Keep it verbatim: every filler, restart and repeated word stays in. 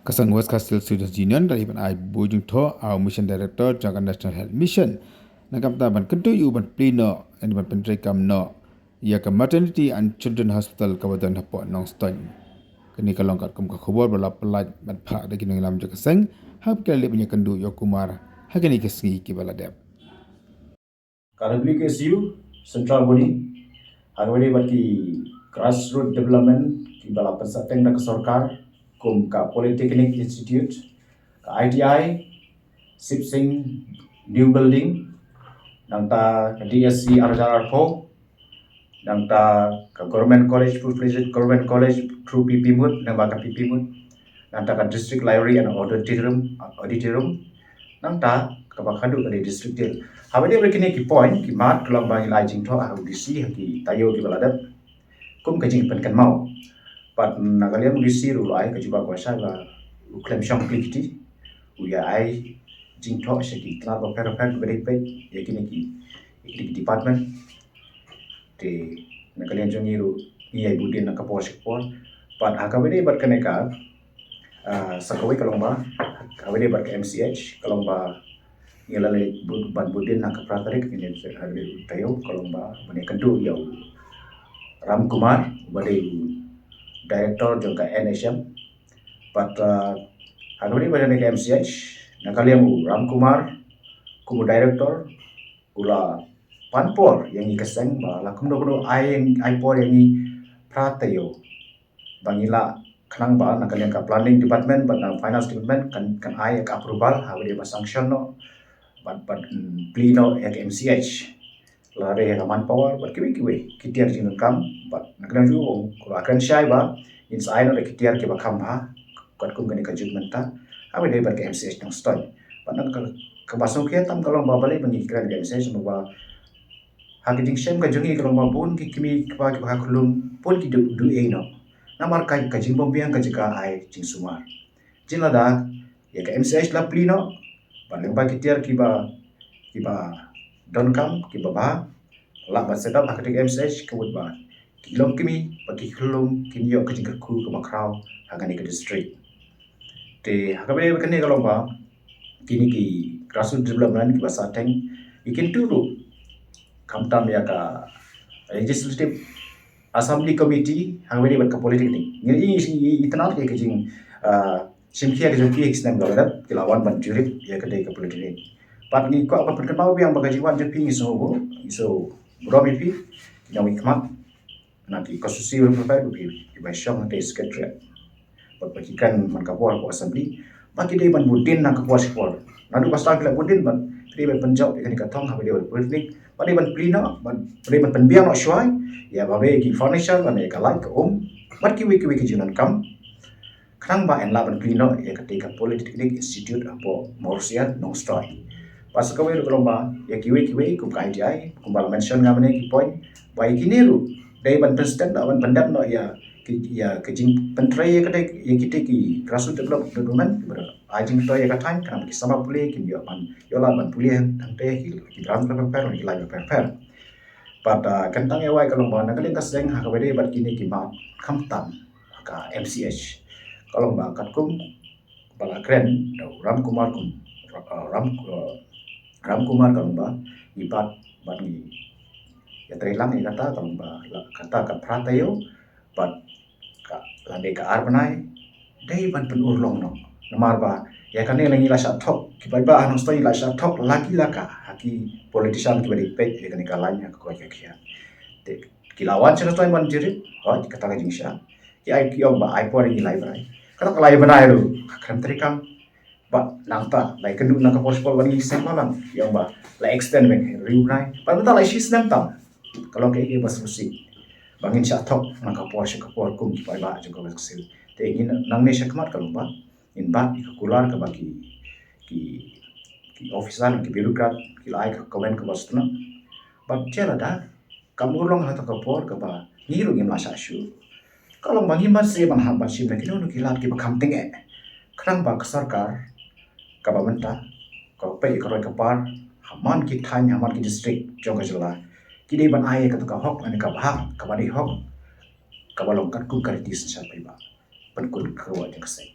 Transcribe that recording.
Ka seng West Khasi Hills Students Union ka la ai buh jingthoh ha u Mission Director jong ka National Health Mission, na ka bynta ban kyntu ïa u ban plie noh, ban pyntreikam noh ïa ka Maternity and Children Hospital kaba don hapoh Nongstoiñ. Kane ka long katkum ka khubor ba la pyllait bad phah da ki nongïalam jong ka seng haba ki la leit ban ïakynduh ïa u Kumar ha kine ki sngi kiba la dep. Ka W K S U Central Body, ha kaba ïadei bad ki grassroots development kiba la pynsahteng da ka sorkar, kum ka Polytechnic Institute, ka I T I, Sip Sing New Building, nangta ka D S C ar hajar arphew, nangta ka Government College, Full Fledged Government College through P P Mut, nangba ka P P Mut, nangta ka District Library and Auditorium, Auditorium, nangta kaba khadduh ka dei District Jail. Haba ïadei bad kine ki point ki mat ka long ba ngi la ai jingthoh ha u D C ha ki taïew kiba la dep kum ka jingpynkynmaw. Bad na ka liang u D C ruh u la ai ka jubab kaba shai ba u khlem shong kli kti, u ïa ai jingthoh sha ki tnat bapher bapher kiba dei peit ïa kine ki, ïa kine ki department. Te na ka liang jong ngi ruh ngi ïai bud dien na ka por sha ka por. Bad ha kaba ïadei bad kane ka, ah, sa kawei ka long ba ha kaba ïadei bad ka M C H ka long ba ngi la leit bud, ban bud dien na ka phra tarik, ngi leit ha kaba ïadei u taïew ka long ba ban ïakynduh ïa u Ram Kumar uba dei u director jong ka N H M. Bad, ah, ha kaba ïadei bad kane ka M C H, na ka liang u Ram Kumar kum u director u la pan por ïa ngi ka seng ba la kumno kumno ai, ai por ïa ngi phra taïew ba ngi lah khnang ba na ka liang ka planning department bad na finance department kan, kan ai ka approval ha kaba ïadei ba sanction noh bad, bad, mm, plie noh ïa ka M C H. Lada ïa ka manpower bad kiwei kiwei ki tiar jingdonkam, bad na ka liang jong u ong, u la kren shai ba ngin sa ai noh da ki tiar kiba kham bha katkum kane ka juk mynta ha kaba ïadei bad ka M C H Nongstoiñ. Bad na ka, kaba sngewkhia tam ka long ba balei ba ngi kren ka M C H, namar ba ha ka jingshem ka jong ngi ka long ba bun ki kmie kiba, kiba ha khunlung bun ki duh, duh ei noh namar ka, ka jingbymbiang ka jaka ai jingsumar. Jin lada ïa ka M C H la plie noh bad lyngba ki tiar kiba, kiba donkam, kiba bha, lah ban set up ha katei ka M C H, ka mut ba ki longkmie bad ki khunlung kin ïoh ka jingkyrkhu kaba khraw ha kane ka district. Te ha kaba ïadei bad kane ka long ba kine ki grassroots development kiba sahteng, ki kyntu ruh khamtam ïa ka Legislative Assembly Committee ha kaba ïadei bad ka Polytechnic. Ngi, ngi, ngi, ngi itynnad ïa ka jing, ah, shimkhia ka jong ki ha ki snem kiba la dep, ki la wan ban jurip ïa katei ka Polytechnic. Bad ngi kwah ban pynkynmaw biang ba ka jingwan jong phi ngi sngewbha, ngi sngewbha ïa phi, ki nongmihkhmat na ki constituency bapher bapher, kiba shong hangtei Secretariat. Bad ba ki kren man ka por hapoh Assembly ba ki dei ban bud dien na ka por sha ka por. Naduh ba sdang ki la bud dien bad ki dei ban pynjop ïa kane ka thong ha kaba ïadei bad Polytechnic, ba dei ban plie noh, ba dei ban pynbiang noh shuwa ïa ba ki furniture lane ka light ka um bad kiwei kiwei ki jingdonkam, khnang ba yn lah ban plie noh ïa katei ka Polytechnic Institute hapoh Mawryngkneng Nongstoiñ. Bad sa kawei ruh ka long ba ïa kiwei kiwei kum ka I T I, kumba la mention nga mynne ki point, ba ïa kine ruh dei ban pynstet noh, ban pyndep noh ïa ki, ïa ka jingpyntrei ïa katei, ïa kitei ki grassroots develop-, development, kiba ai jingthoh ïa ka thaiñ, khnang ba ki samla pule kin ïoh ban, ïoh lah ban pule hangtei ki, ki branch bapher bapher, ki line bapher bapher. Bad, ah, khamtam ïa wei ka long ba na ka liang ka seng ha kaba ïadei bad kine ki mat khamtam ka M C H, ka long ba katkum ba la kren da u Ram Kumar kum, ah, Ram, ah, Ram Kumar ka long ba ngi bat, bad ngi ïatreilang ïa kata, ka long ba la, kata ka phra taïew bad ka, lane ka ar bnai dei ban pynurlong noh. Namar ba ïa kane la ngi la shah thok, ki paidbah ha Nongstoiñ la shah thok la ki la ka ha ki politician kiba dei peit ïa kane ka line ha ka koit ka khiah. Te ki la wan sha Nongstoiñ ban jurip, hooid, kata ka jingshah. Ki ai, ki ong ba ai por ïa ngi lai bnai. Kata ka lai bnai ruh ka khlem treikam. Ba nangta la ïakynduh na ka por sha ka por ban ïaseng balang, ki ong ba la extend beit hynriew bnai. Ba mynta la shi snem tam. Ka long kaei kaba sngewsih ba ngin shah thok na ka por sha ka por kum ki paidbah jong ka West Khasi Hills. Te ngin nangne shakhmat ka long ba ngin bat ïa ka kular kaba ki, ki, ki officer, ki bureaucrat ki la ai, ka comment kaba sdang. Bad te lada kam urlong ha kata ka por kaba ngi ruh ngim lah shah shuh, ka long ba ngim ban sngewbha ban hap ban shim na kino kino ki lad kiba kham tyngeh. Khnang ba ka sorkar kaba mynta ka peit ïa ka roi ka par ha man ki thaiñ, ha man ki district jong ka jylla, ki dei ban ai ïa kata ka hok lane ka bhah kaba dei hok, kaba long katkum ka riti synshar paidbah, pynkut ka roi jong ka seng.